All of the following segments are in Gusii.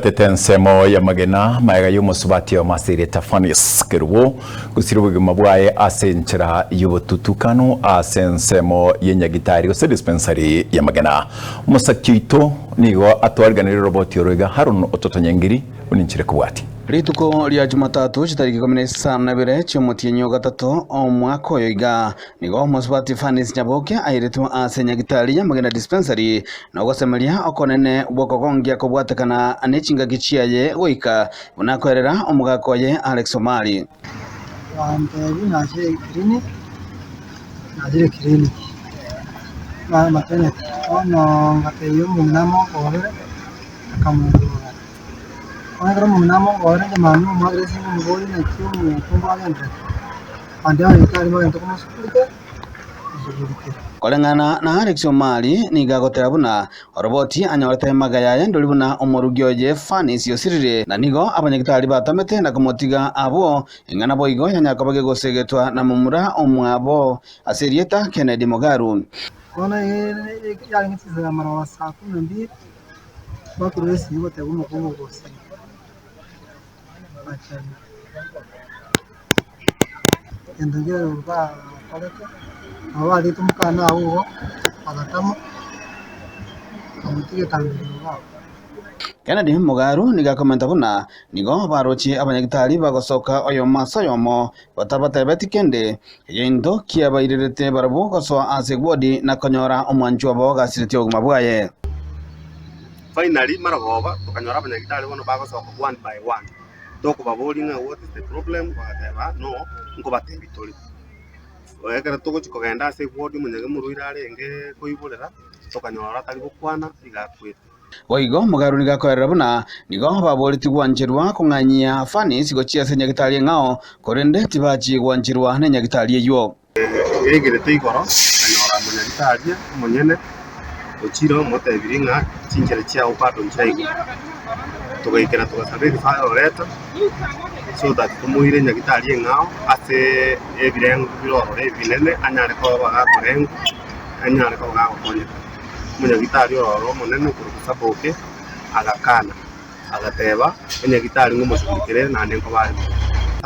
Tete ensemo y'amagena magega y'omosubati omo ase erieta Fanis Kerubo gosira obogima bwaye ase enchera y'obotutukanu ase ensemo y'enyagitari gose dispensary y'amagena. Omosaki oito nigo atwariganirie oroboti oro iga Haron Ototonyengiri buna enchera ekobwatia. Rituko ria Jumatatu chitariki ikomi na isano na ibere chi'omotienyi o gatato omwaka oyo iga, nigo omosubati Fanis Nyaboke airetwe ase nyagitari y'amagena dispensary na ogosemeria okonene gw'okogongia kobwatekana ne chingaki chiaye goika buna akoerera omogaka oye Alex Omari. Bantebia nachire clinic, nachire clinic na maternity bono ngatebia omong'ina amongorere, akamongorora. Bono ekero omong'ina amongorere inche mambia omoakere esimi omoborie naki omokungu agenderete, abande abanyagitari bagenda komosugulikera. Koreng'ana na Alex Omari nigo agoteba buna oroboti anyorete emaga yaye ndori buna omorugi oye Fanis osirire na nigo abanyagitari batamete na komotiga abwo ing'ana boigo yanya koba gegosegetwa na momura omwabo ase erieta Kennedy Mugaru. Bono yarenge chinsa ya marogoba saa kumi na mbili, bakorwa esimi goteba omokungu ogosira. Egento nkere bakorete, nabo bariete omokanda abwo igo, bagatama, bakamotiga etang'ani igo abwo. Kennedy Mugaru nigo akomenta buna nigo baroche abanyagitari bagosoka oyomo ase oyomo batabatebeti kende, egento kiabairerete barabwo gosoa ase egwodi na konyora omwanchwa obo gasiretie obogima bwaye. Finally marogoba tokanyora abanyagitari bono bagosoka one by one, tokobaboria ng'a what is the problem, bagateba no nkobatebia tore. Ekero togochia kogenda ase eward omonyene omorwaire arenge koiborera, tokanyora atari gokwana iga akwete. Boigo Mugaru nigo akoerera buna nigo baboretie gwancherwa kong'anyia Fanis gochia ase enyagitari eng'ao, korende tibachie gwancherwa nenyagitari eyio. Egerete igoro, akanyora omonyagitari omonyene ochire omotebirie ng'a chinchera chiao bado nchiraigwa. Togaikera togasaba ebifayo oreta so that tomoire nyagitari eng'ao ase ebirengo bire ororo ebinene anyare koba gakorengwa, anyare koba gagokonyeka. Omonyagitari ororo omonene okorokwa Saboke agakana, agateba enyagitari ng'omosugulikere naende nkoba are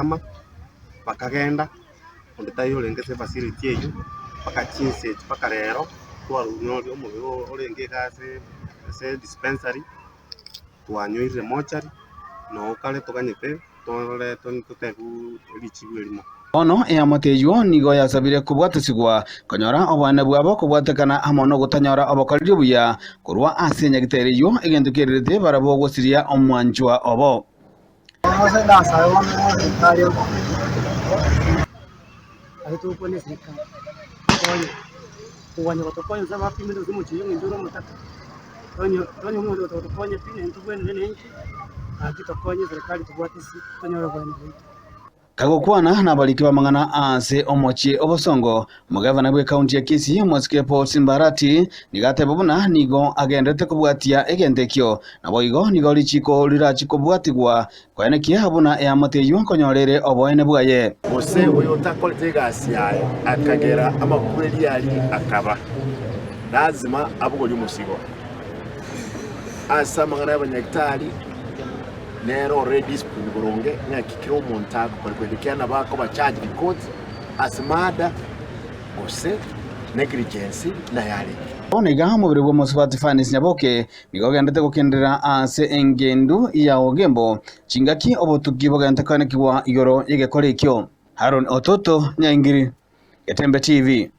mono. Bakagenda. Onde taiyo orenge ase efacility eyio, mpaka chinsa echi mpaka rero, twarunyoria omobere orenge iga ase ase dispensary, twanyoirire mochari, noo kare toganyete torore totebiwu richibu erimo. Bono eamate eyio nigo yasabire kobwatisigwa konyora oboene bwabo kobwatekana amo nogotanyora obokoreri obuya korwa ase enyagitari eyio, egento kererete barabwo gosiria omwanchwa obo. Kagokwana nabariki b'amang'ana ase omochie obosongo, Omogavana bw'ekaunti ya Kisii, omosike Paul Simbarati, nigo ateba buna nigo agenderete kobwatia egento ekio, naboigo nigo richiko rirachi kobwatigwa koenekia buna eamate eyio nkonyora ere oboene bwaye. Gose oyotakorete egasi yaye akagera amakweri aria akaba, lazima abogorie omosigo. Ase amang'ana y'abanyagitari nere ore discipline boronge ng'aki kera omonto agokora korende ekiagera nabo akoba charged court ase murder gose negligence naye arenge. Bono iga omobere bw'omosubati Fanis Nyaboke nigo ogenderete gokenderera ase engendu ya Ogembo chingaki obotuki bogenderete koenekigwa igoro y'egekora ekio. Haron Ototo, Nyaingiri, Getembe TV.